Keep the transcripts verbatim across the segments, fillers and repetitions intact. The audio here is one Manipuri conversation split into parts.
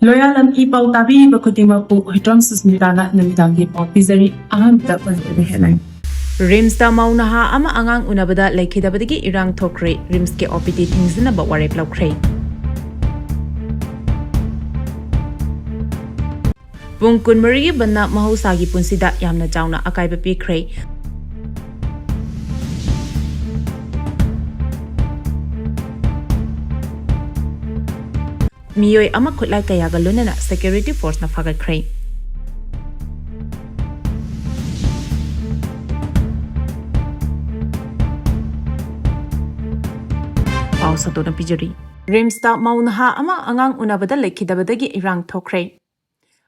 ꯂꯣꯌꯥꯂꯝ ꯏ ꯄꯥꯎ ꯇꯥꯕꯤꯔꯤꯕ ꯈꯨꯗꯤꯡꯃꯛꯄꯨ ꯍꯨꯏꯗ꯭ꯔꯣꯝ ꯁꯨꯁꯃꯤꯇꯥꯅ ꯅꯨꯃꯤꯗꯥꯡꯒꯤ ꯄꯥꯎ ꯄꯤꯖꯔꯤ꯫ ꯑꯍꯥꯟꯕꯗ ꯄꯟꯖꯕ headline꯫ ꯔꯤꯝꯁꯇ ꯃꯧ ꯅꯍꯥ ꯑꯃ ꯑꯉꯥꯡ ꯎꯅꯕꯗ ꯂꯩꯈꯤꯗꯕꯗꯒꯤ ꯏꯔꯥꯡ ꯊꯣꯛꯈ꯭ꯔꯦ꯫ ꯔꯤꯝꯁꯀꯤ ꯑꯣ ꯄꯤ ꯗꯤ ꯊꯤꯡꯖꯤꯟꯅꯕ ꯋꯥꯔꯦꯞ ꯂꯧꯈ꯭ꯔꯦ꯫ ꯄꯨꯡ ꯀꯨꯟꯃꯔꯤꯒꯤ ꯕꯟꯅ ꯃꯍꯧꯁꯥꯒꯤ ꯄꯨꯟꯁꯤꯗ ꯌꯥꯝꯅ ꯆꯥꯎꯅ ꯑꯀꯥꯏꯕ ꯄꯤꯈ꯭ꯔꯦ꯫ ꯃꯤꯑꯣꯏ ꯑꯃ ꯈꯨꯠꯂꯥꯏ ꯀꯌꯥꯒ ꯂꯣꯏꯅꯅ security forceꯅ ꯐꯥꯒꯠꯈ꯭ꯔꯦ꯫ ꯄꯥꯎ ꯁꯟꯗꯣꯛꯅ ꯄꯤꯖꯔꯤ꯫ ꯔꯤꯝꯁꯇ ꯃꯧ ꯅꯍꯥ ꯑꯃ ꯑꯉꯥꯡ ꯎꯅꯕꯗ ꯂꯩꯈꯤꯗꯕꯗꯒꯤ ꯏꯔꯥꯡ ꯊꯣꯛꯈ꯭ꯔꯦ꯫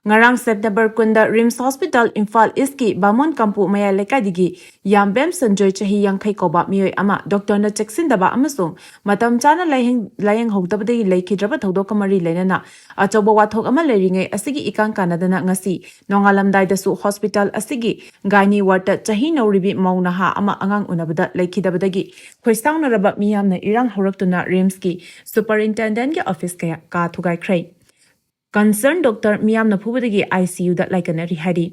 ꯉꯔꯥꯡ ꯁꯦꯞꯇꯦꯝꯕꯔ ꯀꯨꯟꯗ ꯔꯤꯝꯁ ꯍꯣꯁꯄꯤꯇꯥꯜ ꯏꯝꯐꯥꯜ ꯏꯁꯀꯤ ꯕꯥꯃꯣꯟ ꯀꯝꯄꯨ ꯃꯌꯥꯏ ꯂꯩꯀꯥꯏꯗꯒꯤ ꯌꯥꯝꯕꯦꯝ ꯁꯟꯖꯣꯏ, ꯆꯍꯤ ꯌꯥꯡꯈꯩ ꯀꯧꯕ ꯃꯤꯑꯣꯏ ꯑꯃ ꯗꯣꯛꯇꯔꯅ ꯆꯦꯛꯁꯤꯟꯗꯕ ꯑꯃꯁꯨꯡ ꯃꯇꯝ ꯆꯥꯅ ꯂꯥꯌꯦꯡ-, ꯂꯥꯌꯦꯡꯍꯧꯗꯕꯗꯒꯤ ꯂꯩꯈꯤꯗ꯭ꯔꯕ ꯊꯧꯗꯣꯛꯀ ꯃꯔꯤ ꯂꯩꯅꯅ ꯑꯆꯧꯕ ꯋꯥꯊꯣꯛ ꯑꯃ ꯂꯩꯔꯤꯉꯩ ꯑꯁꯤꯒꯤ ꯏꯀꯥꯟ ꯀꯥꯟꯅꯗꯅ ꯉꯁꯤ ꯅꯣꯡꯉꯥꯜꯂꯝꯗꯥꯏꯗꯁꯨ ꯍꯣꯁꯄꯤꯇꯥꯜ ꯑꯁꯤꯒꯤ ꯒꯥꯏꯅꯤ ꯋꯥꯔꯗꯇ ꯆꯍꯤ ꯅꯧꯔꯤꯕꯤ ꯃꯧ ꯅꯍꯥ ꯑꯃ ꯑꯉꯥꯡ ꯎꯅꯕꯗ ꯂꯩꯈꯤꯗꯕꯗꯒꯤ ꯈꯣꯏꯁꯥꯎꯅꯔꯕ ꯃꯤꯌꯥꯝꯅ ꯏꯔꯥꯡ ꯍꯧꯔꯛꯇꯨꯅ ꯔꯤꯝꯁꯀꯤ ꯁꯨꯄꯔꯏꯟꯇꯦꯟꯗꯦꯟꯒꯤ ꯑꯣꯐꯤꯁ ꯀꯌꯥ ꯀꯥ ꯊꯨꯒꯥꯏꯈ꯭ꯔꯦ꯫ ꯀꯟꯁꯔꯟ ꯗꯣꯛꯇꯔ ꯃꯤꯌꯥꯝꯅ ꯐꯨꯕꯗꯒꯤ ꯑꯥꯏ ꯁꯤ ꯌꯨꯗ ꯂꯥꯏꯀꯠꯅꯔꯤ ꯍꯥꯏꯔꯤ꯫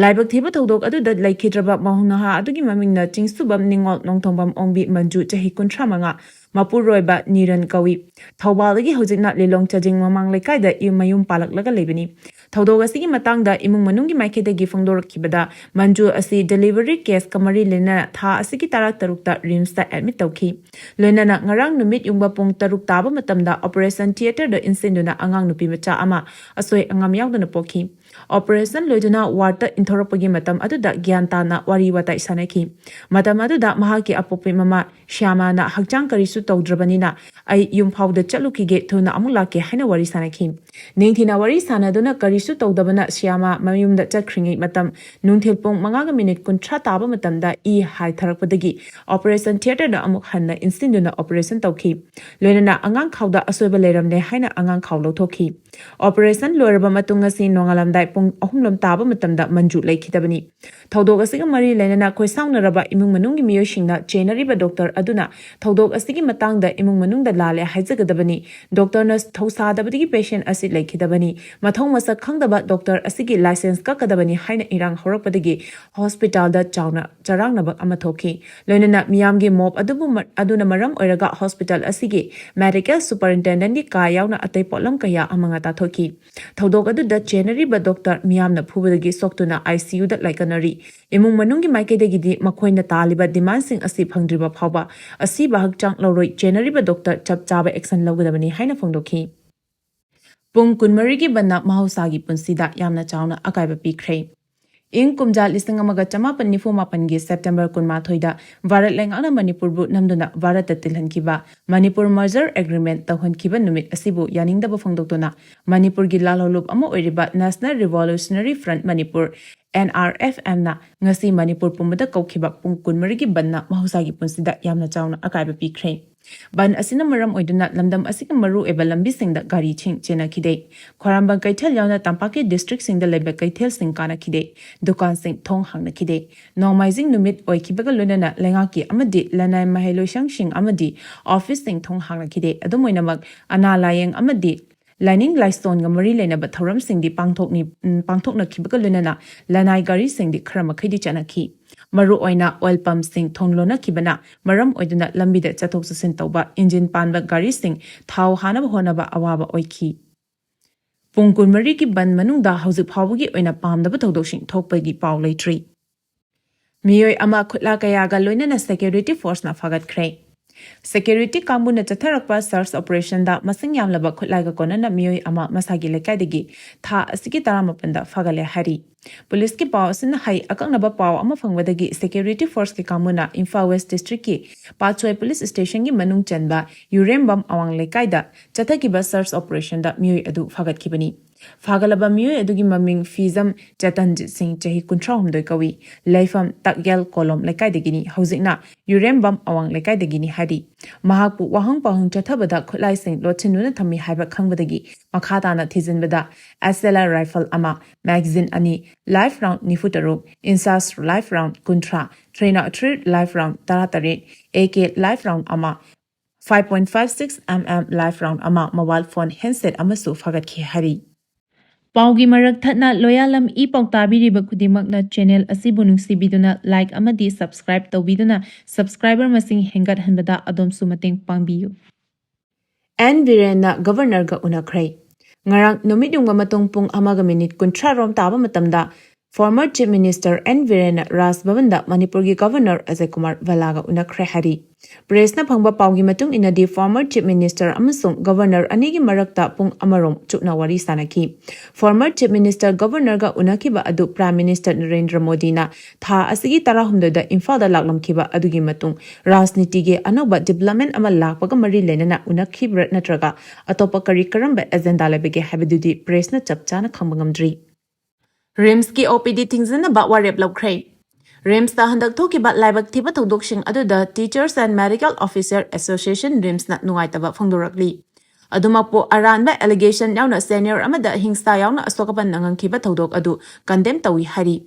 ꯂꯥꯏꯕꯛ ꯊꯤꯕ ꯊꯧꯗꯣꯛ ꯑꯗꯨꯗ ꯂꯩꯈꯤꯗ꯭ꯔꯕ ꯃꯧ ꯅꯍꯥ ꯑꯗꯨꯒꯤ ꯃꯃꯤꯡꯅ ꯆꯤꯡꯁꯨꯕꯝ ꯅꯤꯉꯣꯜ ꯅꯣꯡꯊꯣꯡꯕꯝ ꯑꯣꯡꯕꯤ ꯃꯟꯖꯨ, ꯆꯍꯤ ꯀꯨꯟꯊ꯭ꯔꯥ ꯃꯉꯥ, ꯃꯄꯨꯔꯣꯏꯕ ꯅꯤꯔꯟ ꯀꯧꯏ꯫ ꯊꯧꯕꯥꯜꯗꯒꯤ ꯍꯧꯖꯤꯛꯅ ꯂꯤꯂꯣꯡ ꯆꯥꯖꯤꯡ ꯃꯃꯥꯡ ꯂꯩꯀꯥꯏꯗ ꯌꯨꯝ ꯃꯌꯨꯝ ꯄꯥꯜꯂꯛꯂꯒ ꯂꯩꯕꯅꯤ꯫ ꯊꯧꯗꯣꯛ ꯑꯁꯤꯒꯤ ꯃꯇꯥꯡꯗ ꯏꯃꯨꯡ ꯃꯅꯨꯡꯒꯤ ꯃꯥꯏꯀꯩꯗꯒꯤ ꯐꯣꯡꯗꯣꯔꯛꯈꯤꯕꯗ, ꯃꯟꯖꯨ ꯑꯁꯤ delivery caseꯀ ꯃꯔꯤ ꯂꯩꯅꯅ ꯊꯥ ꯑꯁꯤꯒꯤ ꯇꯔꯥ ꯇꯔꯨꯛꯇ ꯔꯤꯝꯁꯇ admit ꯇꯧꯈꯤ꯫ ꯂꯣꯏꯅꯅ ꯉꯔꯥꯡ ꯅꯨꯃꯤꯠ ꯌꯨꯡꯕ ꯄꯨꯡ ꯇꯔꯨꯛ ꯇꯥꯕ ꯃꯇꯝꯗ operation theatreꯗ ꯏꯟꯁꯤꯟꯗꯨꯅ ꯑꯉꯥꯡ ꯅꯨꯄꯤ ꯃꯆꯥ ꯑꯃ ꯑꯁꯣꯏ ꯑꯉꯥꯝ ꯌꯥꯎꯗꯅ ꯄꯣꯛꯈꯤ꯫ Operation ꯂꯣꯏꯗꯨꯅ wardꯇ ꯏꯟꯊꯣꯔꯛꯄꯒꯤ ꯃꯇꯝ ꯑꯗꯨꯗ ꯒ꯭ꯌꯥꯟ ꯇꯥꯅ ꯋꯥꯔꯤ ꯋꯥꯇꯥꯏ ꯁꯥꯟꯅꯈꯤ꯫ ꯃꯇꯝ ꯑꯗꯨꯗ ꯃꯍꯥꯛꯀꯤ ꯑꯄꯣꯛꯄꯤ ꯃꯃꯥ ꯁ꯭ꯌꯥꯃꯥꯅ ꯍꯛꯆꯥꯡ ꯀꯔꯤꯁꯨ ꯇꯧꯗ꯭ꯔꯕꯅꯤꯅ ꯑꯩ ꯌꯨꯝꯐꯥꯎꯗ ꯆꯠꯂꯨꯈꯤꯒꯦ, ꯊꯨꯅ ꯑꯃꯨꯛ ꯂꯥꯛꯀꯦ ꯍꯥꯏꯅ ꯋꯥꯔꯤ ꯁꯥꯟꯅꯈꯤ꯫ ꯅꯤꯡꯊꯤꯅ ꯋꯥꯔꯤ ꯁꯥꯟꯅꯗꯨꯅ ꯀꯔꯤꯁꯨ ꯇꯧꯗꯕꯅ ꯁ꯭ꯌꯥꯃꯥ ꯃꯌꯨꯝꯗ ꯆꯠꯈ꯭ꯔꯤꯉꯩ ꯃꯇꯝ ꯅꯨꯡꯊꯤꯜ ꯄꯨꯡ ꯃꯉꯥꯒ ꯃꯤꯅꯤꯠ ꯀꯨꯟꯊ꯭ꯔꯥ ꯇꯥꯕ ꯃꯇꯝꯗ ꯏ ꯍꯥꯏꯊꯔꯛꯄꯗꯒꯤ operation theatreꯗ ꯑꯃꯨꯛ ꯍꯟꯅ ꯏꯟꯁꯤꯟꯗꯨꯅ operation ꯇꯧꯈꯤ꯫ ꯂꯣꯏꯅꯅ ꯑꯉꯥꯡ ꯈꯥꯎꯗ ꯑꯁꯣꯏꯕ ꯂꯩꯔꯝꯂꯦ ꯍꯥꯏꯅ ꯑꯉꯥꯡ ꯈꯥꯎ ꯂꯧꯊꯣꯛꯈꯤ꯫ Operation ꯂꯣꯏꯔꯕ ꯃꯇꯨꯡ ꯉꯁꯤ ꯅꯣꯡꯉꯥꯜꯂꯝꯗꯥꯏ ꯄꯨꯡ ꯑꯍꯨꯝꯂꯣꯝ ꯇꯥꯕ ꯃꯇꯝꯗ ꯃꯟꯖꯨ ꯂꯩꯈꯤꯗꯕꯅꯤ꯫ ꯊꯧꯗꯣꯛ ꯑꯁꯤꯒ ꯃꯔꯤ ꯂꯩꯅꯅ ꯈꯣꯏꯁꯥꯎꯅꯔꯕ ꯏꯃꯨꯡ ꯃꯅꯨꯡꯒꯤ ꯃꯤꯑꯣꯏꯁꯤꯡꯅ ꯆꯦꯟꯅꯔꯤꯕ ꯗꯣꯛꯇꯔ ꯑꯗꯨꯅ ꯊꯧꯗꯣꯛ ꯑꯁꯤꯒꯤ ꯃꯇꯥꯡꯗ ꯏꯃꯨꯡ ꯃꯅꯨꯡꯗ ꯂꯥꯜꯂꯦ ꯍꯥꯏꯖꯒꯗꯕꯅꯤ, ꯗꯣꯛꯇꯔꯅ ꯊꯧꯁꯥꯗꯕꯗꯒꯤ ꯄꯦꯁꯦꯟ ꯑꯁꯤ ꯂꯩꯈꯤꯗꯕꯅꯤ, ꯃꯊꯧ ꯃꯁꯛ ꯈꯪꯗꯕ ꯗꯣꯛꯇꯔ ꯑꯁꯤꯒꯤ ꯂꯥꯏꯁꯦꯟꯁ ꯀꯛꯀꯗꯕꯅꯤ ꯍꯥꯏꯅ ꯏꯔꯥꯡ ꯍꯧꯔꯛꯄꯗꯒꯤ ꯍꯣꯁꯄꯤꯇꯥꯜꯗ ꯆꯥꯎꯅ ꯆꯔꯥꯡꯅꯕ ꯑꯃ ꯊꯣꯛꯈꯤ꯫ ꯂꯣꯏꯅꯅ ꯃꯤꯌꯥꯝꯒꯤ ꯃꯣꯞ ꯑꯗꯨꯕꯨ ꯃ-, ꯑꯗꯨꯅ ꯃꯔꯝ ꯑꯣꯏꯔꯒ ꯍꯣꯁꯄꯤꯇꯥꯜ ꯑꯁꯤꯒꯤ ꯃꯦꯗꯤꯀꯦꯜ ꯁꯨꯄꯔꯤꯟꯇꯦꯟꯗꯦꯟꯒꯤ ꯀꯥ ꯌꯥꯎꯅ ꯑꯇꯩ ꯄꯣꯠꯂꯝ ꯀꯌꯥ ꯑꯃ ꯉꯥ ꯇꯥꯊꯣꯛꯈꯤ꯫ ꯊꯧꯗꯣꯛ ꯑꯗꯨꯗ ꯆꯦꯟꯅꯔꯤꯕ ꯗꯣꯛꯇꯔ ꯃꯤꯌꯥꯝꯅ ꯐꯨꯕꯗꯒꯤ ꯁꯣꯛꯇꯨꯅ ꯑꯥꯏ ꯁꯤ ꯌꯨꯗ ꯂꯥꯏꯀꯠꯅꯔꯤ꯫ ꯏꯃꯨꯡ ꯃꯅꯨꯡꯒꯤ ꯃꯥꯏꯀꯩꯗꯒꯤꯗꯤ ꯃꯈꯣꯏꯅ ꯇꯥꯜꯂꯤꯕ ꯗꯤꯃꯥꯟꯁꯤꯡ ꯑꯁꯤ ꯐꯪꯗ꯭ꯔꯤꯕ ꯐꯥꯎꯕ ꯑꯁꯤꯕ ꯍꯛꯆꯥꯡ ꯂꯧꯔꯣꯏ ꯆꯦꯟꯅꯔꯤꯕ ꯗꯣꯛꯇꯔ ꯆꯞ ꯆꯥꯕ ꯑꯦꯛꯁꯟ ꯂꯧꯒꯗꯕꯅꯤ ꯍꯥꯏꯅ ꯐꯣꯡꯗꯣꯛꯈꯤ꯫ ꯄꯨꯡ ꯀꯨꯟꯃꯔꯤꯒꯤ ꯕꯟꯅ ꯃꯍꯧꯁꯥꯒꯤ ꯄꯨꯟꯁꯤꯗ ꯌꯥꯝꯅ ꯆꯥꯎꯅ ꯑꯀꯥꯏꯕ ꯄꯤꯈ꯭ꯔꯦ꯫ ꯏꯪ ꯀꯨꯝꯖꯥ ꯂꯤꯁꯤꯡ ꯑꯃꯒ ꯆꯃꯥꯄꯟ ꯅꯤꯐꯨ ꯃꯥꯄꯟꯒꯤ ꯁꯦꯞꯇꯦꯝꯕꯔ ꯀꯨꯟꯃꯥꯊꯣꯏꯗ ꯚꯥꯔꯠ ꯂꯩꯉꯥꯛꯅ ꯃꯅꯤꯄꯨꯔꯕꯨ ꯅꯝꯗꯨꯅ ꯚꯥꯔꯠꯇ ꯇꯤꯜꯍꯟꯈꯤꯕ ꯃꯅꯤꯄꯨꯔ ꯃꯔꯖꯔ ꯑꯦꯒ꯭ꯔꯤꯃꯦꯟ ꯇꯧꯍꯟꯈꯤꯕ ꯅꯨꯃꯤꯠ ꯑꯁꯤꯕꯨ ꯌꯥꯅꯤꯡꯗꯕ ꯐꯣꯡꯗꯣꯛꯇꯨꯅ ꯃꯅꯤꯄꯨꯔꯒꯤ ꯂꯥꯜꯍꯧꯂꯨꯞ ꯑꯃ ꯑꯣꯏꯔꯤꯕ National Revolutionary Front Manipur, N R F M ꯅ ꯉꯁꯤ ꯃꯅꯤꯄꯨꯔ ꯄꯨꯝꯕꯗ ꯀꯧꯈꯤꯕ ꯄꯨꯡ ꯀꯨꯟꯃꯔꯤꯒꯤ ꯕꯟꯅ ꯃꯍꯧꯁꯥꯒꯤ ꯄꯨꯟꯁꯤꯗ ꯌꯥꯝꯅ ꯆꯥꯎꯅ ꯑꯀꯥꯏꯕ ꯄꯤꯈ꯭ꯔꯦ꯫ ꯕꯟ ꯑꯁꯤꯅ ꯃꯔꯝ ꯑꯣꯏꯗꯨꯅ ꯂꯝꯗꯝ ꯑꯁꯤꯒꯤ ꯃꯔꯨꯑꯣꯏꯕ ꯂꯝꯕꯤꯁꯤꯡꯗ ꯒꯥꯔꯤꯁꯤꯡ ꯆꯦꯟꯅꯈꯤꯗꯦ꯫ ꯈ꯭ꯋꯥꯏꯔꯝꯕꯟ ꯀꯩꯊꯦꯜ ꯌꯥꯎꯅ ꯇꯝꯄꯥꯛꯀꯤ ꯗꯤꯁꯇ꯭ꯔꯤꯛꯁꯤꯡꯗ ꯂꯩꯕ ꯀꯩꯊꯦꯜꯁꯤꯡ ꯀꯥꯅꯈꯤꯗꯦ꯫ ꯗꯨꯀꯥꯟꯁꯤꯡ ꯊꯣꯡ ꯍꯥꯡꯅꯈꯤꯗꯦ꯫ ꯅꯣꯡꯃꯥꯏꯖꯤꯡ ꯅꯨꯃꯤꯠ ꯑꯣꯏꯈꯤꯕꯒ ꯂꯣꯏꯅꯅ ꯂꯩꯉꯥꯛꯀꯤ ꯑꯃꯗꯤ ꯂꯅꯥꯏ ꯃꯍꯩꯂꯣꯏꯁꯪꯁꯤꯡ ꯑꯃꯗꯤ ꯑꯣꯐꯤꯁꯁꯤꯡ ꯊꯣꯡ ꯍꯥꯡꯅꯈꯤꯗꯦ꯫ ꯑꯗꯨꯝ ꯑꯣꯏꯅꯃꯛ, ꯑꯅꯥ ꯂꯥꯌꯦꯡ ꯑꯃꯗꯤ ꯂꯥꯏꯅꯤꯡ ꯂꯥꯏꯁꯣꯟꯒ ꯃꯔꯤ ꯂꯩꯅꯕ ꯊꯧꯔꯝꯁꯤꯡꯗꯤ ꯄꯥꯡꯊꯣꯛꯅꯤ-, ꯎꯝ, ꯄꯥꯡꯊꯣꯛꯅꯈꯤꯕꯒ ꯂꯣꯏꯅꯅ ꯂꯅꯥꯏ ꯒꯥꯔꯤꯁꯤꯡꯗꯤ ꯈꯔ ꯃꯈꯩꯗꯤ ꯆꯠꯅꯈꯤ꯫ ꯃꯔꯨꯑꯣꯏꯅ ꯑꯣꯏꯜ ꯄꯝꯁꯤꯡ ꯊꯣꯡ ꯂꯣꯟꯅꯈꯤꯕꯅ ꯃꯔꯝ ꯑꯣꯏꯗꯨꯅ ꯂꯝꯕꯤꯗ ꯆꯠꯊꯣꯛ ꯆꯠꯁꯤꯟ ꯇꯧꯕ ꯏꯟꯖꯤꯟ ꯄꯥꯟꯕ ꯒꯥꯔꯤꯁꯤꯡ ꯊꯥꯎ ꯍꯥꯅꯕ ꯍꯣꯠꯅꯕ ꯑꯋꯥꯕ ꯑꯣꯏꯈꯤ꯫ ꯄꯨꯡ ꯀꯨꯟꯃꯔꯤꯒꯤ ꯕꯟ ꯃꯅꯨꯡꯗ ꯍꯧꯖꯤꯛ ꯐꯥꯎꯕꯒꯤ ꯑꯣꯏꯅ ꯄꯥꯝꯗꯕ ꯊꯧꯗꯣꯛꯁꯤꯡ ꯊꯣꯛꯄꯒꯤ ꯄꯥꯎ ꯂꯩꯇ꯭ꯔꯤ꯫ ꯃꯤꯑꯣꯏ ꯑꯃ ꯈꯨꯠꯂꯥꯏ ꯀꯌꯥꯒ ꯂꯣꯏꯅꯅ ꯁꯦꯀ꯭ꯌꯨꯔꯤꯇꯤ ꯐꯣꯔꯁꯅ ꯐꯥꯒꯠꯈ꯭ꯔꯦ꯫ ꯁꯦꯀ꯭ꯌꯨꯔꯤꯇꯤ ꯀꯥꯡꯕꯨꯅ ꯆꯠꯊꯔꯛꯄ ꯁꯔꯆ ꯑꯣꯄꯔꯦꯁꯟꯗ ꯃꯁꯤꯡ ꯌꯥꯝꯂꯕ ꯈꯨꯠꯂꯥꯏꯒ ꯀꯣꯟꯅꯅ ꯃꯤꯑꯣꯏ ꯑꯃ ꯃꯁꯥꯒꯤ ꯂꯩꯀꯥꯏꯗꯒꯤ ꯊꯥ ꯑꯁꯤꯒꯤ ꯇꯔꯥꯃꯥꯄꯟꯗ ꯐꯥꯒꯠꯂꯦ ꯍꯥꯏꯔꯤ꯫ ꯄꯨꯂꯤꯁꯀꯤ ꯄꯥꯎ ꯑꯁꯤꯅ ꯍꯥꯏ, ꯑꯀꯛꯅꯕ ꯄꯥꯎ ꯑꯃ ꯐꯪꯕꯗꯒꯤ ꯁꯦꯀ꯭ꯌꯨꯔꯤꯇꯤ ꯐꯣꯔꯁꯀꯤ ꯀꯥꯡꯕꯨꯅ ꯏꯝꯐꯥꯜ ꯋꯦꯁ ꯗꯤꯁꯇ꯭ꯔꯤꯛꯀꯤ ꯄꯥꯠꯁꯣꯏ ꯄꯨꯂꯤꯁ ꯁ꯭ꯇꯦꯁꯟꯒꯤ ꯃꯅꯨꯡ ꯆꯟꯕ ꯌꯨꯔꯦꯝꯕꯝ ꯑꯋꯥꯡ ꯂꯩꯀꯥꯏꯗ ꯆꯠꯊꯈꯤꯕ ꯁꯔꯆ ꯑꯣꯄꯔꯦꯁꯟꯗ ꯃꯤꯑꯣꯏ ꯑꯗꯨ ꯐꯥꯒꯠꯈꯤꯕꯅꯤ꯫ ꯐꯥꯒꯠꯂꯕ ꯃꯤꯑꯣꯏ ꯑꯗꯨꯒꯤ ꯃꯃꯤꯡ ꯐꯤꯖꯝ ꯆꯦꯇꯟꯖꯤꯠ ꯁꯤꯡ, ꯆꯍꯤ ꯀꯨꯟꯊ꯭ꯔꯥ ꯍꯨꯝꯗꯣꯏ ꯀꯧꯏ꯫ ꯂꯩꯐꯝ ꯇꯛꯌꯦꯜ ꯀꯣꯂꯣꯝ ꯂꯩꯀꯥꯏꯗꯒꯤꯅꯤ꯫ ꯍꯧꯖꯤꯛꯅ ꯌꯨꯔꯦꯝꯕꯝ ꯑꯋꯥꯡ ꯂꯩꯀꯥꯏꯗꯒꯤꯅꯤ ꯍꯥꯏꯔꯤ꯫ ꯃꯍꯥꯛꯄꯨ ꯋꯥꯍꯪ ꯄꯥꯎꯍꯪ ꯆꯠꯊꯕꯗ ꯈꯨꯠꯂꯥꯏꯁꯤꯡ ꯂꯣꯠꯁꯤꯟꯗꯨꯅ ꯊꯝꯃꯤ ꯍꯥꯏꯕ ꯈꯪꯕꯗꯒꯤ ꯃꯈꯥ ꯇꯥꯅ ꯊꯤꯖꯤꯟꯕꯗ ꯑꯦꯁ ꯑꯦꯜ ꯑꯥꯔ ꯔꯥꯏꯐꯜ ꯑꯃ, ꯃꯦꯒꯥꯖꯤꯟ ꯑꯅꯤ, ꯂꯥꯏꯐ ꯔꯥꯎꯟ ꯅꯤꯐꯨ ꯇꯔꯨꯛ, ꯏꯟꯁꯥꯁ ꯂꯥꯏꯐ ꯔꯥꯎꯟ ꯀꯨꯟꯊ꯭ꯔꯥ, three not three live round ꯇꯔꯥꯇꯔꯦꯠ, ꯑꯦ ꯀꯦ ꯂꯥꯏꯐ ꯔꯥꯎꯟ ꯑꯃ, five point five six M M live round ꯑꯃ, ꯃꯣꯕꯥꯏꯜ ꯐꯣꯟ ꯍꯦꯟꯁꯦꯠ ꯑꯃꯁꯨ ꯐꯥꯒꯠꯈꯤ ꯍꯥꯏꯔꯤ꯫ ꯄꯥꯎꯒꯤ ꯃꯔꯛ ꯊꯠꯅ ꯂꯣꯌꯥꯂꯝ ꯏ ꯄꯥꯎ ꯇꯥꯕꯤꯔꯤꯕ ꯈꯨꯗꯤꯡꯃꯛꯅ ꯆꯦꯅꯦꯜ ꯑꯁꯤꯕꯨ ꯅꯨꯡꯁꯤꯕꯤꯗꯨꯅ ꯂꯥꯏꯛ ꯑꯃꯗꯤ ꯁꯕꯁꯀ꯭ꯔꯥꯏꯕ ꯇꯧꯕꯤꯗꯨꯅ ꯁꯕꯁꯀ꯭ꯔꯥꯏꯕꯔ ꯃꯁꯤꯡ ꯍꯦꯟꯒꯠꯍꯟꯕꯗ ꯑꯗꯣꯝꯁꯨ ꯃꯇꯦꯡ ꯄꯥꯡꯕꯤꯌꯨ꯫ ꯑꯦꯟ ꯕꯤꯔꯦꯟꯅ ꯒꯕꯔꯅꯔꯒ ꯎꯅꯈ꯭ꯔꯦ꯫ ꯉꯔꯥꯡ ꯅꯨꯃꯤꯠ ꯌꯨꯡꯕ ꯃꯇꯨꯡ ꯄꯨꯡ ꯑꯃꯒ ꯃꯤꯅꯤꯠ ꯀꯨꯟꯊ꯭ꯔꯥ ꯔꯣꯝ ꯇꯥꯕ ꯃꯇꯝꯗ former Chief Minister ꯑꯦꯟ ꯕꯤꯔꯦꯟꯅ ꯔꯥꯖ ꯚꯕꯟꯗ ꯃꯅꯤꯄꯨꯔꯒꯤ ꯒꯕꯔꯅꯔ ꯑꯖꯌ ꯀꯨꯃꯥꯔ ꯚꯜꯂꯥꯒ ꯎꯅꯈ꯭ꯔꯦ ꯍꯥꯏꯔꯤ꯫ ꯄ꯭ꯔꯦꯁꯅ ꯐꯪꯕ ꯄꯥꯎꯒꯤ ꯃꯇꯨꯡ ꯏꯟꯅꯗꯤ former Chief Minister ꯑꯃꯁꯨꯡ ꯒꯕꯔꯅꯔ ꯑꯅꯤꯒꯤ ꯃꯔꯛꯇ ꯄꯨꯡ ꯑꯃꯔꯣꯝ ꯆꯨꯞꯅ ꯋꯥꯔꯤ ꯁꯥꯟꯅꯈꯤ꯫ Former Chief Minister ꯒꯕꯔꯅꯔꯒ ꯎꯅꯈꯤꯕ ꯑꯗꯨ Prime Minister ꯅꯔꯦꯟꯗ꯭ꯔ ꯃꯣꯗꯤꯅ ꯊꯥ ꯑꯁꯤꯒꯤ ꯇꯔꯥꯍꯨꯝꯗꯣꯏꯗ ꯏꯝꯐꯥꯜꯗ ꯂꯥꯛꯂꯝꯈꯤꯕ ꯑꯗꯨꯒꯤ ꯃꯇꯨꯡ ꯔꯥꯖꯅꯤꯇꯤꯒꯤ ꯑꯅꯧꯕ development ꯑꯃ ꯂꯥꯛꯄꯒ ꯃꯔꯤ ꯂꯩꯅꯅ ꯎꯅꯈꯤꯕ꯭ꯔꯥ ꯅꯠꯇ꯭ꯔꯒ ꯑꯇꯣꯞꯄ ꯀꯔꯤ ꯀꯔꯝꯕ agenda ꯂꯩꯕꯒꯦ ꯍꯥꯏꯕꯗꯨꯗꯤ ꯄ꯭ꯔꯦꯁꯅ ꯆꯞ ꯆꯥꯅ ꯈꯪꯕ ꯉꯝꯗ꯭ꯔꯤ꯫ ꯔꯤꯝꯁꯀꯤ ꯑꯣ ꯄꯤ ꯗꯤ ꯊꯤꯡꯖꯤꯟꯅꯕ ꯋꯥꯔꯦꯞ ꯂꯧꯈ꯭ꯔꯦ꯫ ꯔꯤꯝꯁꯇ ꯍꯟꯗꯛ ꯊꯣꯛꯈꯤꯕ ꯂꯥꯏꯕꯛ ꯊꯤꯕ ꯊꯧꯗꯣꯛꯁꯤꯡ ꯑꯗꯨꯗ Teachers and Medical Officer Association ꯔꯤꯝꯁꯅ ꯅꯨꯡꯉꯥꯏꯇꯕ ꯐꯣꯡꯗꯣꯔꯛꯂꯤ꯫ ꯑꯗꯨꯃꯛꯄꯨ ꯑꯔꯥꯟꯕ allegation ꯌꯥꯎꯅ senior ꯑꯃꯗ ꯍꯤꯡꯁꯥ ꯌꯥꯎꯅ ꯑꯁꯣꯛ ꯑꯄꯟ ꯅꯪꯍꯟꯈꯤꯕ ꯊꯧꯗꯣꯛ ꯑꯗꯨ condemn ꯇꯧꯏ ꯍꯥꯏꯔꯤ꯫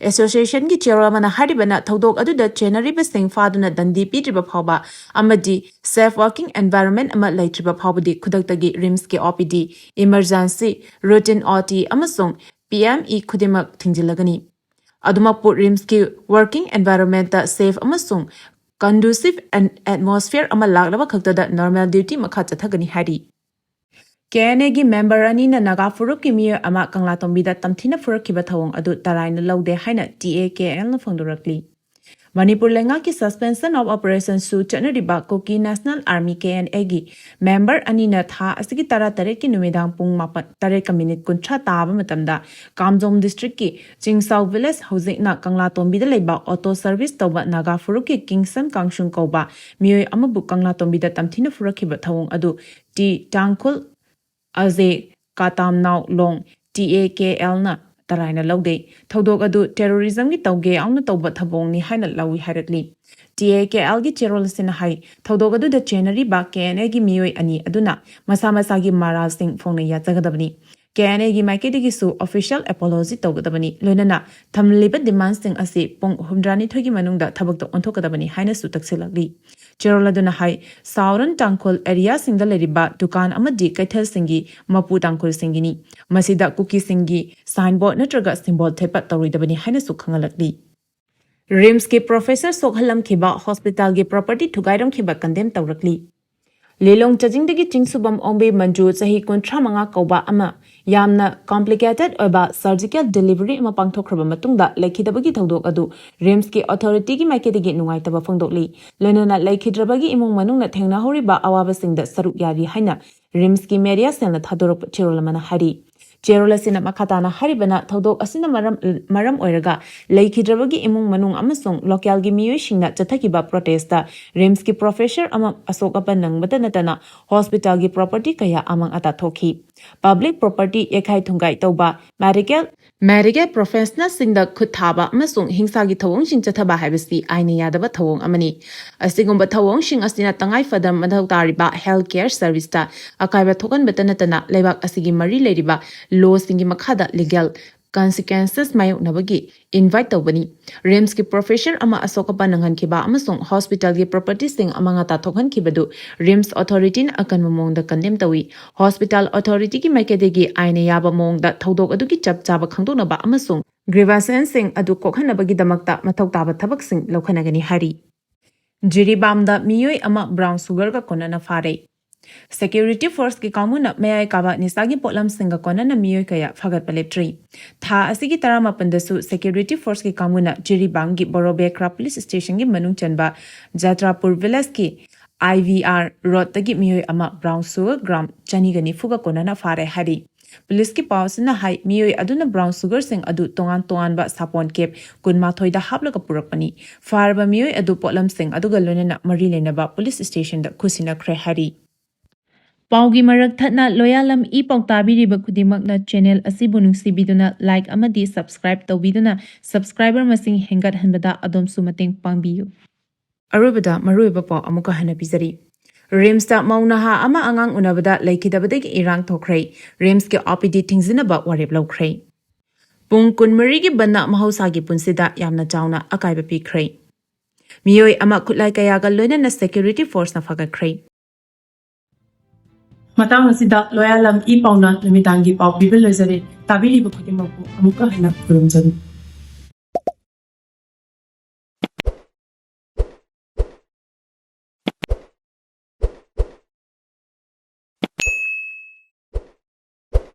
Association ꯒꯤ chairman ꯑꯃꯅ ꯍꯥꯏꯔꯤꯕꯅ ꯊꯧꯗꯣꯛ ꯑꯗꯨꯗ ꯆꯦꯟꯅꯔꯤꯕꯁꯤꯡ ꯐꯥꯗꯨꯅ ꯗꯟꯗꯤ ꯄꯤꯗ꯭ꯔꯤꯕ ꯐꯥꯎꯕ ꯑꯃꯗꯤ safe working environment ꯑꯃ ꯂꯩꯇ꯭ꯔꯤꯕ ꯐꯥꯎꯕꯗꯤ ꯈꯨꯗꯛꯇꯒꯤ ꯔꯤꯝꯁꯀꯤ ꯑꯣ ꯄꯤ ꯗꯤ, emergency, routine ꯑꯣ ꯇꯤ ꯑꯃꯁꯨꯡ ꯄꯤ ꯑꯦꯝ ꯏ ꯈꯨꯗꯤꯡꯃꯛ ꯊꯤꯡꯖꯤꯜꯂꯒꯅꯤ꯫ ꯑꯗꯨꯃꯛꯄꯨ ꯔꯤꯝꯁꯀꯤ working environment ꯇ safe ꯑꯃꯁꯨꯡ conducive atmosphere ꯑꯃ ꯂꯥꯛꯂꯕ ꯈꯛꯇꯗ normal duty ꯃꯈꯥ ꯆꯠꯊꯒꯅꯤ ꯍꯥꯏꯔꯤ꯫ ꯀꯦ ꯑꯦꯟ ꯑꯦꯒꯤ member ꯑꯅꯤꯅ ꯅꯥꯒꯥ ꯐꯨꯔꯨꯞꯀꯤ ꯃꯤꯑꯣꯏ ꯑꯃ ꯀꯪꯂꯥꯇꯣꯝꯕꯤꯗ ꯇꯝꯊꯤꯅ ꯐꯨꯔꯛꯈꯤꯕ ꯊꯧꯑꯣꯡ ꯑꯗꯨ ꯇꯔꯥꯏꯅ ꯂꯧꯗꯦ ꯍꯥꯏꯅ ꯇꯤ ꯑꯦ ꯀꯦ ꯑꯦꯜꯅ ꯐꯣꯡꯗꯣꯔꯛꯂꯤ꯫ ꯃꯅꯤꯄꯨꯔ ꯂꯩꯉꯥꯛꯀꯤ suspension of operation ꯁꯨ ꯆꯠꯅꯔꯤꯕ ꯀꯨꯀꯤ National Army, ꯀꯦ ꯑꯦꯟ ꯑꯦꯒꯤ member ꯑꯅꯤꯅ ꯊꯥ ꯑꯁꯤꯒꯤ ꯇꯔꯥꯇꯔꯦꯠꯀꯤ ꯅꯨꯃꯤꯗꯥꯡ ꯄꯨꯡ ꯃꯥꯄꯟ, ꯇꯔꯦꯠꯀ ꯃꯤꯅꯤꯠ ꯀꯨꯟꯊ꯭ꯔꯥ ꯇꯥꯕ ꯃꯇꯝꯗ ꯀꯥꯝꯖꯣꯡ district ꯀꯤ ꯆꯤꯡꯁꯥꯎ village, ꯍꯧꯖꯤꯛꯅ ꯀꯪꯂꯥꯇꯣꯝꯕꯤꯗ ꯂꯩꯕ auto service ꯇꯧꯕ ꯅꯥꯒꯥ ꯐꯨꯔꯨꯞꯀꯤ ꯀꯤꯡꯁꯟ ꯀꯥꯡꯁꯨꯡ ꯀꯧꯕ ꯃꯤꯑꯣꯏ ꯑꯃꯕꯨ ꯀꯪꯂꯥꯇꯣꯝꯕꯤꯗ ꯇꯝꯊꯤꯅ ꯐꯨꯔꯛꯈꯤꯕ ꯊꯧꯑꯣꯡ ꯑꯗꯨ T Tangkhul ꯑꯖꯦ ꯀꯥꯇꯥꯝꯅꯥꯎ long, T A K ꯑꯦꯜꯅ ꯇꯔꯥꯏꯅ ꯂꯧꯗꯦ꯫ ꯊꯧꯗꯣꯛ ꯑꯗꯨ ꯇꯦꯔꯣꯔꯤꯖꯝꯒꯤ ꯇꯧꯒꯦ ꯌꯥꯎꯅ ꯇꯧꯕ ꯊꯧꯑꯣꯡꯅꯤ ꯍꯥꯏꯅ ꯂꯧꯏ ꯍꯥꯏꯔꯛꯂꯤ꯫ ꯇꯤ ꯑꯦ ꯀꯦ ꯑꯦꯜꯒꯤ ꯆꯦꯔꯣꯜ ꯑꯁꯤꯅ ꯍꯥꯏ, ꯊꯧꯗꯣꯛ ꯑꯗꯨꯗ ꯆꯦꯟꯅꯔꯤꯕ ꯀꯦ ꯑꯦꯟ ꯑꯦꯒꯤ ꯃꯤꯑꯣꯏ ꯑꯅꯤ ꯑꯗꯨꯅ ꯃꯁꯥ ꯃꯁꯥꯒꯤ ꯃꯔꯥꯜꯁꯤꯡ ꯐꯣꯡꯅ ꯌꯥꯖꯒꯗꯕꯅꯤ꯫ ꯀꯦ ꯑꯦꯟ ꯑꯦꯒꯤ ꯃꯥꯏꯀꯩꯗꯒꯤꯁꯨ ꯑꯣꯐꯤꯁꯤꯌꯦꯜ ꯑꯦꯄꯣꯂꯣꯖꯤ ꯇꯧꯒꯗꯕꯅꯤ, ꯂꯣꯏꯅꯅ ꯊꯝꯂꯤꯕ ꯗꯤꯃꯥꯟꯁꯤꯡ ꯑꯁꯤ ꯄꯨꯡ ꯍꯨꯝꯗ꯭ꯔꯥꯅꯤꯊꯣꯏꯒꯤ ꯃꯅꯨꯡꯗ ꯊꯕꯛꯇ ꯑꯣꯟꯊꯣꯛꯀꯗꯕꯅꯤ ꯍꯥꯏꯅꯁꯨ ꯇꯛꯁꯤꯜꯂꯛꯂꯤ꯫ ꯆꯦꯔꯣꯜ ꯑꯗꯨꯅ ꯍꯥꯏ, ꯁꯥꯎꯔꯟ ꯇꯥꯡꯈꯨꯜ ꯑꯦꯔꯤꯌꯥꯁꯤꯡꯗ ꯂꯩꯔꯤꯕ ꯗꯨꯀꯥꯟ ꯑꯃꯗꯤ ꯀꯩꯊꯦꯜꯁꯤꯡꯒꯤ ꯃꯄꯨ ꯇꯥꯡꯈꯨꯜꯁꯤꯡꯒꯤꯅꯤ꯫ ꯃꯁꯤꯗ ꯀꯨꯀꯤꯁꯤꯡꯒꯤ ꯁꯥꯏꯟꯕꯣꯔꯗ ꯅꯠꯇ꯭ꯔꯒ ꯁꯤꯝꯕꯣꯜ ꯊꯦꯠꯄ ꯇꯧꯔꯣꯏꯗꯕꯅꯤ ꯍꯥꯏꯅꯁꯨ ꯈꯪꯍꯜꯂꯛꯂꯤ꯫ ꯔꯤꯝꯁꯀꯤ ꯄ꯭ꯔꯣꯐꯦꯁꯔ ꯁꯣꯛꯍꯜꯂꯝꯈꯤꯕ, ꯍꯣꯁꯄꯤꯇꯥꯜꯒꯤ ꯄ꯭ꯔꯣꯄꯔꯇꯤ ꯊꯨꯒꯥꯏꯔꯝꯈꯤꯕ ꯀꯟꯗꯦꯝ ꯇꯧꯔꯛꯂꯤ꯫ ꯂꯤꯂꯣꯡ ꯆꯥꯖꯤꯡꯗꯒꯤ ꯆꯤꯡꯁꯨꯕꯝ ꯑꯣꯡꯕꯤ ꯃꯟꯖꯨ, ꯆꯍꯤ ꯀꯨꯟꯊ꯭ꯔꯥ ꯃꯉꯥ ꯀꯧꯕ ꯑꯃ, ꯌꯥꯝꯅ ꯀꯣꯝꯄ꯭ꯂꯤꯀꯦꯇꯦꯗ ꯑꯣꯏꯕ ꯁꯔꯖꯤꯀꯦꯜ ꯗꯦꯂꯤꯚꯔꯤ ꯑꯃ ꯄꯥꯡꯊꯣꯛꯈ꯭ꯔꯕ ꯃꯇꯨꯡꯗ ꯂꯩꯈꯤꯗꯕꯒꯤ ꯊꯧꯗꯣꯛ ꯑꯗꯨ ꯔꯤꯝꯁꯀꯤ ꯑꯣꯊꯣꯔꯤꯇꯤꯒꯤ ꯃꯥꯏꯀꯩꯗꯒꯤ ꯅꯨꯡꯉꯥꯏꯇꯕ ꯐꯣꯡꯗꯣꯛꯂꯤ꯫ ꯂꯣꯏꯅꯅ ꯂꯩꯈꯤꯗ꯭ꯔꯕꯒꯤ ꯏꯃꯨꯡ ꯃꯅꯨꯡꯅ ꯊꯦꯡꯅꯍꯧꯔꯤꯕ ꯑꯋꯥꯕꯁꯤꯡꯗ ꯁꯔꯨꯛ ꯌꯥꯔꯤ ꯍꯥꯏꯅ ꯔꯤꯝꯁꯀꯤ ꯃꯦꯗꯤꯌꯥ ꯁꯦꯜꯅ ꯊꯥꯗꯣꯔꯛꯄ ꯆꯦꯔꯣꯜ ꯑꯃꯅ ꯍꯥꯏꯔꯤ꯫ ꯆꯦꯔꯣꯜ ꯑꯁꯤꯅ ꯃꯈꯥ ꯇꯥꯅ ꯍꯥꯏꯔꯤꯕꯅ, ꯊꯧꯗꯣꯛ ꯑꯁꯤꯅ ꯃꯔꯝ, ꯃꯔꯝ ꯑꯣꯏꯔꯒ ꯂꯩꯈꯤꯗ꯭ꯔꯕꯒꯤ ꯏꯃꯨꯡ ꯃꯅꯨꯡ ꯑꯃꯁꯨꯡ ꯂꯣꯀꯦꯜꯒꯤ ꯃꯤꯑꯣꯏꯁꯤꯡꯅ ꯆꯠꯊꯈꯤꯕ ꯄ꯭ꯔꯣꯇꯦꯁꯇ ꯔꯤꯝꯁꯀꯤ ꯄ꯭ꯔꯣꯐꯦꯁꯔ ꯑꯃ ꯑꯁꯣꯛ ꯑꯄꯟ ꯅꯪꯕꯇ ꯅꯠꯇꯅ ꯍꯣꯁꯄꯤꯇꯥꯜꯒꯤ ꯄ꯭ꯔꯣꯄꯔꯇꯤ ꯀꯌꯥ ꯑꯃꯥꯡ ꯑꯇꯥ ꯊꯣꯛꯈꯤ꯫ ꯄꯕ꯭ꯂꯤꯛ ꯄ꯭ꯔꯣꯄꯔꯇꯤ ꯌꯩꯈꯥꯏ ꯊꯨꯒꯥꯏ ꯇꯧꯕ, ꯃꯦꯗꯤꯀꯦꯜ, ꯃꯦꯗꯤꯀꯦꯜ ꯄ꯭ꯔꯣꯐꯦꯁꯅꯦꯜꯁꯤꯡꯗ ꯈꯨꯠ ꯊꯥꯕ ꯑꯃꯁꯨꯡ ꯍꯤꯡꯁꯥꯒꯤ ꯊꯧꯑꯣꯡꯁꯤꯡ ꯆꯠꯊꯕ ꯍꯥꯏꯕꯁꯤ ꯑꯥꯏꯟꯅ ꯌꯥꯗꯕ ꯊꯧꯑꯣꯡ ꯑꯃꯅꯤ꯫ ꯑꯁꯤꯒꯨꯝꯕ ꯊꯧꯑꯣꯡꯁꯤꯡ ꯑꯁꯤꯅ ꯇꯉꯥꯏ ꯐꯗꯅ ꯃꯊꯧ ꯇꯥꯔꯤꯕ ꯍꯦꯜꯊ ꯀꯦꯌꯔ ꯁꯔꯚꯤꯁꯇ ꯑꯀꯥꯏꯕ ꯊꯣꯛꯍꯟꯕꯇ ꯅꯠꯇꯅ ꯂꯩꯕꯥꯛ ꯑꯁꯤꯒꯤ ꯃꯔꯤ ꯂꯩꯔꯤꯕ ꯂꯣꯁꯤꯡꯒꯤ ꯃꯈꯥꯗ ꯂꯤꯒꯦꯜ ꯀꯟꯁꯤꯀ꯭ꯋꯦꯟꯁꯦꯁ ꯃꯥꯌꯣꯛꯅꯕꯒꯤ ꯏꯟꯚꯥꯏꯠ ꯇꯧꯕꯅꯤ꯫ ꯔꯤꯝꯁꯀꯤ ꯄ꯭ꯔꯣꯐꯦꯁꯔ ꯑꯃ ꯑꯁꯣꯛ ꯑꯄꯟ ꯅꯪꯍꯟꯈꯤꯕ ꯑꯃꯁꯨꯡ ꯍꯣꯁꯄꯤꯇꯥꯜꯒꯤ ꯄ꯭ꯔꯣꯄꯔꯇꯤꯁꯤꯡ ꯑꯃꯥꯡ ꯑꯇꯥ ꯊꯣꯛꯍꯟꯈꯤꯕꯗꯨ ꯔꯤꯝꯁ ꯑꯣꯊꯣꯔꯤꯇꯤꯅ ꯑꯀꯟꯕ ꯃꯑꯣꯡꯗ ꯀꯟꯗꯦꯝ ꯇꯧꯏ꯫ ꯍꯣꯁꯄꯤꯇꯥꯜ ꯑꯣꯊꯣꯔꯤꯇꯤꯒꯤ ꯃꯥꯏꯀꯩꯗꯒꯤ ꯑꯥꯏꯟꯅ ꯌꯥꯕ ꯃꯑꯣꯡꯗ ꯊꯧꯗꯣꯛ ꯑꯗꯨꯒꯤ ꯆꯞ ꯆꯥꯕ ꯈꯪꯗꯣꯛꯅꯕ ꯑꯃꯁꯨꯡ ꯒ꯭ꯔꯤꯚꯥꯟꯁꯦꯁꯁꯤꯡ ꯑꯗꯨ ꯀꯣꯛꯍꯟꯅꯕꯒꯤꯗꯃꯛꯇ ꯃꯊꯧ ꯇꯥꯕ ꯊꯕꯛꯁꯤꯡ ꯂꯧꯈꯠꯅꯒꯅꯤ ꯍꯥꯏꯔꯤ꯫ ꯖꯤꯔꯤꯕꯥꯝꯗ ꯃꯤꯑꯣꯏ ꯑꯃ ꯕ꯭ꯔꯥꯎꯟ ꯁꯨꯒꯔꯒ ꯀꯣꯟꯅꯅ ꯐꯥꯔꯦ꯫ ꯁꯦꯀ꯭ꯌꯨꯔꯤꯇꯤ ꯐꯣꯔꯁꯀꯤ ꯀꯥꯡꯕꯨꯅ ꯃꯌꯥꯏ ꯀꯥꯕ ꯅꯤꯁꯥꯒꯤ ꯄꯣꯠꯂꯝꯁꯤꯡꯒ ꯀꯣꯟꯅꯅ ꯃꯤꯑꯣꯏ ꯀꯌꯥ ꯐꯥꯒꯠꯄ ꯂꯦꯞꯇ꯭ꯔꯤ꯫ ꯊꯥ ꯑꯁꯤꯒꯤ ꯇꯔꯥꯃꯥꯄꯟꯗꯁꯨ ꯁꯦꯀ꯭ꯌꯨꯔꯤꯇꯤ ꯐꯣꯔꯁꯀꯤ ꯀꯥꯡꯕꯨꯅ ꯖꯤꯔꯤꯕꯥꯝꯒꯤ ꯕꯣꯔꯣꯕꯦꯈ꯭ꯔꯥ ꯄꯨꯂꯤꯁ ꯁ꯭ꯇꯦꯁꯟꯒꯤ ꯃꯅꯨꯡ ꯆꯟꯕ ꯖꯥꯇ꯭ꯔꯥꯄꯨꯔ ꯚꯤꯂꯦꯖꯀꯤ ꯑꯥꯏ ꯚꯤ ꯑꯥꯔ ꯔꯣꯗꯇꯒꯤ ꯃꯤꯑꯣꯏ ꯑꯃ ꯕ꯭ꯔꯥꯎꯟ ꯁꯨꯒꯔ ꯒ꯭ꯔꯥꯝ ꯆꯅꯤꯒ ꯅꯤꯐꯨꯒ ꯀꯣꯟꯅꯅ ꯐꯥꯔꯦ ꯍꯥꯏꯔꯤ꯫ ꯄꯨꯂꯤꯁꯀꯤ ꯄꯥꯎ ꯑꯁꯤꯅ ꯍꯥꯏ, ꯃꯤꯑꯣꯏ ꯑꯗꯨꯅ ꯕ꯭ꯔꯥꯎꯟ ꯁꯨꯒꯔꯁꯤꯡ ꯑꯗꯨ ꯇꯣꯉꯥꯟ ꯇꯣꯉꯥꯟꯕ ꯁꯥꯄꯣꯟ ꯀꯦꯞ ꯀꯨꯟꯃꯥꯊꯣꯏꯗ ꯍꯥꯞꯂꯒ ꯄꯨꯔꯛꯄꯅꯤ꯫ ꯐꯥꯔꯕ ꯃꯤꯑꯣꯏ ꯑꯗꯨ ꯄꯣꯠꯂꯝꯁꯤꯡ ꯑꯗꯨꯒ ꯂꯣꯏꯅꯅ ꯃꯔꯤ ꯂꯩꯅꯕ ꯄꯨꯂꯤꯁ ꯁ꯭ꯇꯦꯁꯟꯗ ꯈꯨꯠꯁꯤꯟꯅꯈ꯭ꯔꯦ ꯍꯥꯏꯔꯤ꯫ ꯄꯥꯎꯒꯤ ꯃꯔꯛ ꯊꯠꯅ ꯂꯣꯌꯥꯂꯝ ꯏ ꯄꯥꯎ ꯇꯥꯕꯤꯔꯤꯕ ꯈꯨꯗꯤꯡꯃꯛꯅ ꯆꯦꯅꯦꯜ ꯑꯁꯤꯕꯨ ꯅꯨꯡꯁꯤꯕꯤꯗꯨꯅ ꯂꯥꯏꯛ ꯑꯃꯗꯤ ꯁꯕꯁꯀ꯭ꯔꯥꯏꯕ ꯇꯧꯕꯤꯗꯨꯅ ꯁꯕꯁꯀ꯭ꯔꯥꯏꯕꯔ ꯃꯁꯤꯡ ꯍꯦꯟꯒꯠꯍꯟꯕꯗ ꯑꯗꯣꯝꯁꯨ ꯃꯇꯦꯡ ꯄꯥꯡꯕꯤꯌꯨ꯫ ꯑꯔꯣꯏꯕꯗ ꯃꯔꯨꯑꯣꯏꯕ ꯄꯥꯎ ꯑꯃꯨꯛꯀ ꯍꯟꯅ ꯄꯤꯖꯔꯤ꯫ ꯔꯤꯝꯁꯇ ꯃꯧ ꯅꯍꯥ ꯑꯃ ꯑꯉꯥꯡ ꯎꯅꯕꯗ ꯂꯩꯈꯤꯗꯕꯗꯒꯤ ꯏꯔꯥꯡ ꯊꯣꯛꯈ꯭ꯔꯦ꯫ ꯔꯤꯝꯁꯀꯤ ꯑꯣ ꯄꯤ ꯗꯤ ꯊꯤꯡꯖꯤꯟꯅꯕ ꯋꯥꯔꯦꯞ ꯂꯧꯈ꯭ꯔꯦ꯫ ꯄꯨꯡ ꯀꯨꯟꯃꯔꯤꯒꯤ ꯕꯟꯅ ꯃꯍꯧꯁꯥꯒꯤ ꯄꯨꯟꯁꯤꯗ ꯌꯥꯝꯅ ꯆꯥꯎꯅ ꯑꯀꯥꯏꯕ ꯄꯤꯈ꯭ꯔꯦ꯫ ꯃꯤꯑꯣꯏ ꯑꯃ ꯈꯨꯠꯂꯥꯏ ꯀꯌꯥꯒ ꯂꯣꯏꯅꯅ ꯁꯦꯀ꯭ꯌꯨꯔꯤꯇꯤ ꯐꯣꯔꯁꯅ ꯐꯥꯒꯠꯈ꯭ꯔꯦ꯫ ꯃꯇꯥꯡ ꯑꯁꯤꯗ ꯂꯣꯌꯥꯂꯝ ꯏ ꯄꯥꯎꯅ ꯅꯨꯃꯤꯗꯥꯡꯒꯤ ꯄꯥꯎ ꯄꯤꯕ ꯂꯣꯏꯖꯔꯦ꯫ ꯇꯥꯕꯤꯔꯤꯕ ꯈꯨꯗꯤꯡꯃꯛꯄꯨ ꯑꯃꯨꯛꯀ ꯍꯟꯅ ꯈꯨꯔꯨꯝꯖꯔꯤ꯫